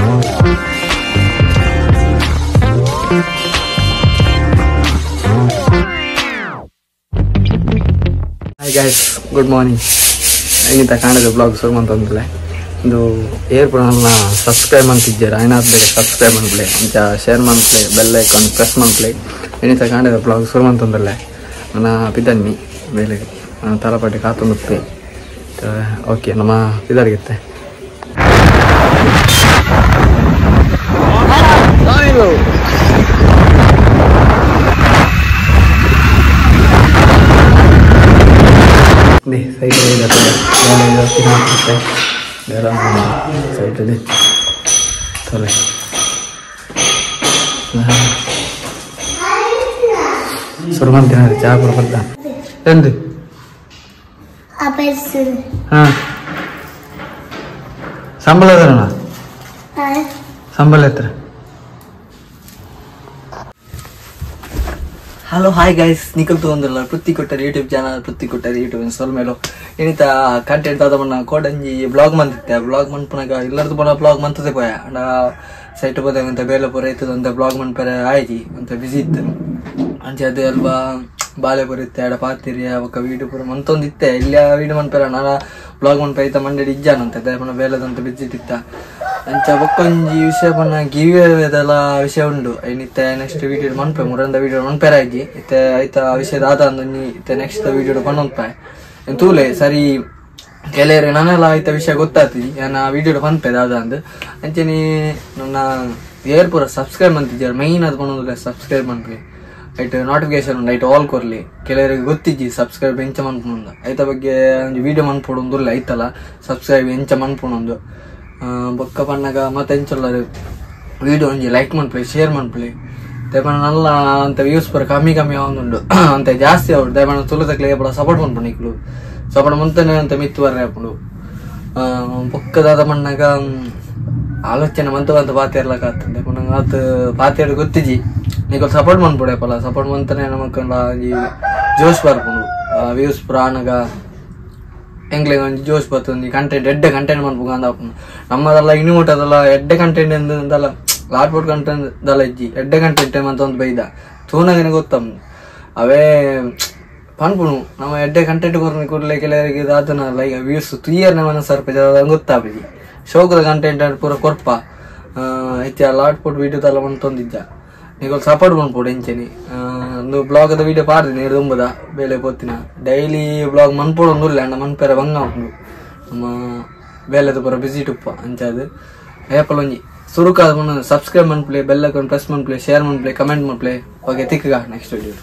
Hi guys, good morning. ಇನ್ನಿತ ಕಾಣದ blog ಶುರು ಮಂತಂದ್ರೆ ಇಂದು ಏರ್ ಪುರ ಸಬ್ಸ್ಕ್ರೈಬ್ ಅಂತಿದ್ದೀರ ಏನಾದ್ರು ಬೇರೆ ಸಬ್ಸ್ಕ್ರೈಬ್ ಅನ್ಪ್ಲೆ ಅಂಚ ಶೇರ್ ಮನ್ಪ್ಲೆ ಬೆಲ್ ಐಕಾನ್ ಪ್ರೆಸ್ ಮನ್ಪ್ಲೆ. ಇನ್ನಿತ ಕಾಣದ ಬ್ಲಾಗ್ ಶುರು ಮಂತಂದ್ರೆ ನನ್ನ ಪಿದನ್ನಿ ಬೇಲೆ ತಲಪಾಟಿ ಕಾತೊಂದುಪ್ಪೆ. ಓಕೆ, ನಮ್ಮ ಪಿದಾರಿಗಿತ್ತೆ. ಸೈಡ್ ಸೈಡಲ್ಲಿ ತೊಲೆ ಶುರು ಮಾಡ್ತೀನಿ. ಚಾ ಬರ್ಬರ್ದ ಎಂದು ಹಾಂ ಸಂಬಳ ಅದಣ್ಣ, ಸಂಬಳ ಎತ್ತರ. ಹಲೋ ಹಾಯ್ ಗೈಸ್, ನಿಖಲ್ ತಗೊಂಡಿರಲ್ಲ Prithvi Kottari YouTube channel, Prithvi Kottari YouTube install ಮೇಲೋ ಏನಿತ ಕಂಟೆಂಟ್ ಆದ ಮಣ್ಣ ಕೋಡಂಜಿ ಬ್ಲಾಗ್ ಮಂತಿತ್ತೆ. ಬ್ಲಾಗ್ ಮನ್ಪುನಾಗ ಇಲ್ಲರ್ದು ಬಣ ಬ್ಲಾಗ್ ಮಂತದೆ ಪೋಯ ಅಂಡ ಸೈಟ್ ಬೋದಾಗ ಅಂತ ಬೇಲೆ ಪೂರ ಇತ್ತದ ಅಂತ ಬ್ಲಾಗ್ ಮನ್ಪೆರೆ ಆಯ್ತಿ ಅಂತ ಬಿಸಿ ಇತ್ತು. ಅಂಚೆ ಅದೇ ಅಲ್ವಾ ಬಾಲೆ ಪೂರ ಇತ್ತೆ ಅಡ ಪಾತಿರಿ ಅವಕ್ಕ ವೀಡಿಯೋ ಪೂರ ಮಂತೊಂದಿತ್ತೆ. ಇಲ್ಲಿ ವೀಡಿಯೋ ಮನ್ಪೆರ ನಾನು ಬ್ಲಾಗ್ ಮನ್ಪೆ ಐತ ಮಂಡೇಡಿ ಇಜ್ಜಾನಂತೆ ಪಣ ಬೇಲೆದಂತ ಬಿಸಿ ಇತ್ತ. ಅಂಚ ಬೊಕ್ಕೊಂಜಿ ವಿಷಯ ಪನ್ನ ಗಿವೇದೆಲ್ಲ ವಿಷಯ ಉಂಡು. ಇತ್ತೆ ನೆಕ್ಸ್ಟ್ ವೀಡಿಯೋ ಮನ್ಪೆ ಮುರಂದ ವೀಡಿಯೋ ಮನ್ಪೆರಾಗಿ ಇತ್ತೆ ಐತ ವಿಷಯದ ಆದ ಅಂದೊಂಜಿ ಇತ್ತೆ ನೆಕ್ಸ್ಟ್ ವೀಡಿಯೋ ಪನ್ನೊಂದ್ಪೆ ತೂಲೆ ಸರಿ. ಕೆಲವರು ನಾನೆಲ್ಲ ಐತ ವಿಷಯ ಗೊತ್ತಾಗ್ತದೆ ನಾನು ಆ ವೀಡಿಯೋ ಪನ್ಪೆ ದಾದ ಅಂದು. ಅಂಚನೆ ನನ್ನ ಏರ್ ಪೂರ ಸಬ್ಸ್ಕ್ರೈಬ್ ಅಂತಿದ್ದಾರೆ ಮೈನ್ ಅದು ಪನ್ನೊಂದಿಲ್ಲ ಸಬ್ಸ್ಕ್ರೈಬ್ ಮನ್ಪೆ ಐಟ್ ನೋಟಿಫಿಕೇಶನ್ ಉಂಡು ಐಟ್ ಆಲ್ ಕೊರ್ಲಿ. ಕೆಲವರಿಗೆ ಗೊತ್ತಿಜ್ಜಿ ಸಬ್ಸ್ಕ್ರೈಬ್ ಎಂಚ ಮನ್ಪುನೊಂದು ಐತ ಬಗ್ಗೆ ಒಂಜಿ ವೀಡಿಯೋ ಮನ್ಪೊಡೊಂದುಲ್ಲ ಐತಲ್ಲ ಸಬ್ಸ್ಕ್ರೈಬ್ ಎಂಚ ಮನ್ಪುನೊಂದು. ಬೊಕ್ಕ ಪನ್ನಗ ಮತ್ತೆ ಎಂಚೊಲ್ಲರು ವೀಡಿಯೋ ಒಂಜಿ ಲೈಕ್ ಮನ್ಪುಲೆ ಶೇರ್ ಮನ್ಪುಲೆ. ದಯಪಣ ನಲ್ಲ ಅಂತ ವ್ಯೂಸ್ ಪೂರ ಕಮ್ಮಿ ಕಮ್ಮಿ ಆವೊಂದುಂಡು ಅಂತ ಜಾಸ್ತಿ ಆವೊಡು. ದಯಪಣ ತುಳುತಕ್ಲೆ ಪೂರ ಸಪೋರ್ಟ್ ಮನ್ಪುಂಡು ನಿಕ್ಲು ಸಪೋರ್ಟ್ ಮಂತನೆ ಅಂತ ಮಿತ್ತು ಬರ್ರೆ ಆಪುಂಡು. ಬೊಕ್ಕದಾದ ಮಣ್ಣಾಗ ಆಲೋಚನೆ ಮಂತ ಅಂತ ಪಾತೆರ್ಲಕ ಆತಂದೆ ಪುನಃ ಆತ್ ಪಾತೆರ್ ಗೊತ್ತಿಜಿ ನಿಕಲ್ ಸಪೋರ್ಟ್ ಮನ್ಪುಡೆ ಪಲ ಸಪೋರ್ಟ್ ಮಂತನೆ ನಮಕ್ಕಂಡ ಒಂಜಿ ಜೋಶ್ ಬರ್ಪುಂಡು ವ್ಯೂಸ್ ಪೂರ ಆನಗ ಎಂಗ್ಲೆಗ್ ಒಂಜಿ ಜೋಶ್ ಬರ್ತುಂಡು. ಕಂಟೆಂಟ್ ಎಡ್ಡೆ ಕಂಟೆಂಟ್ ಮನ್ಪುಗ ಅಂದ ಆಪುಂಡು. ನಮ್ಮದೆಲ್ಲ ಇನ್ನು ಮುಟ್ಟದಲ್ಲ ಎಡ್ಡೆ ಕಂಟೆಂಟ್ ಎಂದಲ್ಲ ಲಾಟ್ಬೋಟ್ ಕಂಟೆಂಟ್ ದಲ್ಲ ಇಜ್ಜಿ ಎಡ್ಡೆ ಕಂಟೆಂಟ್ ಮಂತ ಒಂದು ಬೈದ ತೂನಗನೆ ಗೊತ್ತಮ್ಮ ಅವೇ ಪನ್ಪುಣು ನಮ್ಮ ಎಡ್ಡೆ ಕಂಟೆಂಟ್ ಕೊರ್ನ ಕೂಡಲೇ ಕೆಲವರಿಗೆ ದಾದನ ಲೈಕ್ ವ್ಯೂಸ್ ತುಯ್ಯರ್ನ ಮನಸ್ಸರ್ಪ ಗೊತ್ತಾಪಿಜಿ ಶೋಕದ ಕಂಟೆಂಟ್ ಪೂರ ಕೊರ್ಪ ಹೆಚ್ಚ ಲಾಟ್ಪೋಟ್ ವೀಡಿಯೋ ತಲ್ಲ ಮಂತೊಂದಿಜ್ಜ ನಿಗೋಲ್ ಸಪೋರ್ಟ್ ಮನ್ಪೊಡು ಎಂಚೆನಿ. ಒಂದು ಬ್ಲಾಗದ ವೀಡಿಯೋ ಪಾಡ್ದಿ ನೀರು ತುಂಬುದ ಬೇಲೆ ಪೋತಿನ ಡೈಲಿ ಬ್ಲಾಗ್ ಮನ್ಪೊಡು ಒಂದುಲ್ಲ ಅಂಡ ಮನ್ಪೆರೆ ಬಂಗ ಉಂಡು ನಮ್ಮ ಬೇಲೆದ ಪೂರ ಬಿಸಿ ಟುಪ್ಪ ಅಂಚಾದು ಏಪಲ್ ಒಂಜಿ ಸುರುಕಾದ ಸಬ್ಸ್ಕ್ರೈಬ್ ಮನ್ಪ್ಲೆ ಬೆಲ್ ಐಕಾನ್ ಪ್ರೆಸ್ ಮನ್ಪ್ಲೆ ಶೇರ್ ಮನ್ಪ್ಲೆ ಕಮೆಂಟ್ ಮನ್ಪ್ಲೆ. ಓಕೆ, ತಿಕ್ಕಗ ನೆಕ್ಸ್ಟ್ ವೀಡಿಯೋ.